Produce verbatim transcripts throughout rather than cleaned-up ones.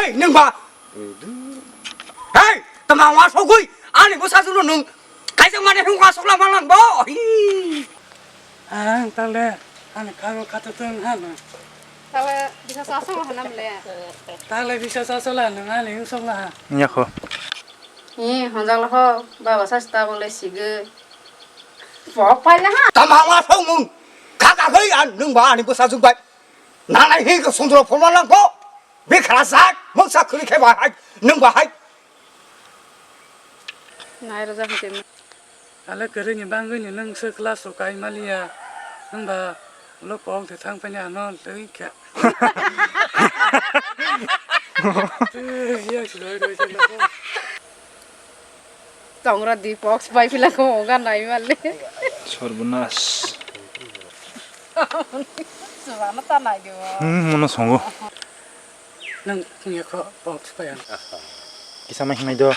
Hey, nwng ba? Hey, tama wa sogwi, ani bwsajwkno nwng kaijak mani hwnka sokla manlang bo. Hi. Ang tale, ani khago khato tong hano. Tale, bisa sasong hana mle. Tale, bisa sasala nwng ani hwn sokla ha. Nya kho. Hi, honjak lo ho, baba sas ta bole sige. Pok pai na ha. Tama wa sogmung, kaka gai an nwng ba ani bwsajwk bai. Nanai hi ko sundro phoma lang ko. Bikra sak, moksa khuri khe bahai, nwng bahai. Nai rwjak hwnkhe. Ale kwrwini bangwini nwng se class o kai maliya, nwngba ulo kok de thang phani ano lwi kha. Twi ya si loi loi se lako. Tongra di box bai pila ko ga nai male. Sorbonas. Chubano ta nai di bo. Hmm, mono songo. Nang ya ko box bai ang. Kisa mai hinai do.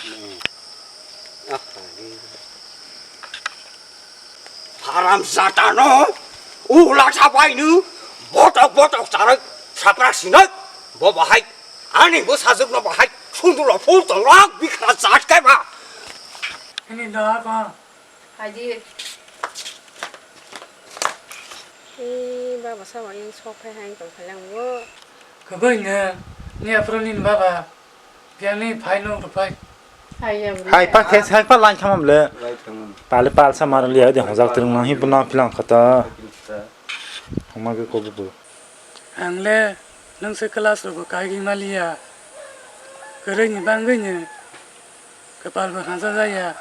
Haram satano. Ula sapai nu. Botok botok charai. Saprak sinai. Bo bahai. Ani bwsajwkno bahai sundurlo phul tonglak bikra jat kaiba. Ini doa ko. Haji. Ee, baba sabo yang sok phai hai tong phai lang bo. Kwbui ne, ni aphuru nini baba, biyang ni phai nung rw phai. Hai ya, bro. Hai pa thes, hai pa line thamam le. Line thamam. Pale pal sa mar liya de hojak tung nang hi buna philang khata. Homa ge ko bu. Ang le nung se class rok bo kai gwi maliya. Kwrwini bangwini kwpal bo hanja jaya.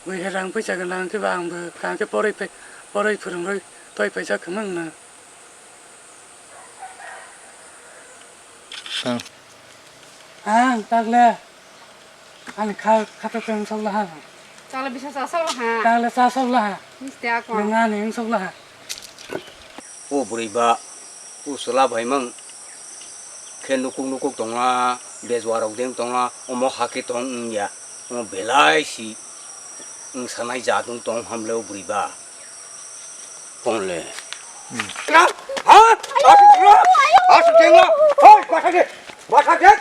Bui hai rang puisa gwnang khe ba ang bo kaham khe poroi phai, poroi phwrwngwi toi paijak kwmwng no. Ang. Ang tagle. Ani kha, khato tong sok laha. Tagle bisa sa sok laha. Tagle sa sok laha. Misti akon. Nang ani wng sok laha. O bwrwi ba, o chwla bai mang khe nukuk nukuk tongla, bejua rok deng tongla, omo hakhe tong wngya, omo belai si wngsanai jat wng tong hamle o bwrwi ba. Konle. Na, ha? Asuk dengla, asuk dengla, hoi, basa de, basa de.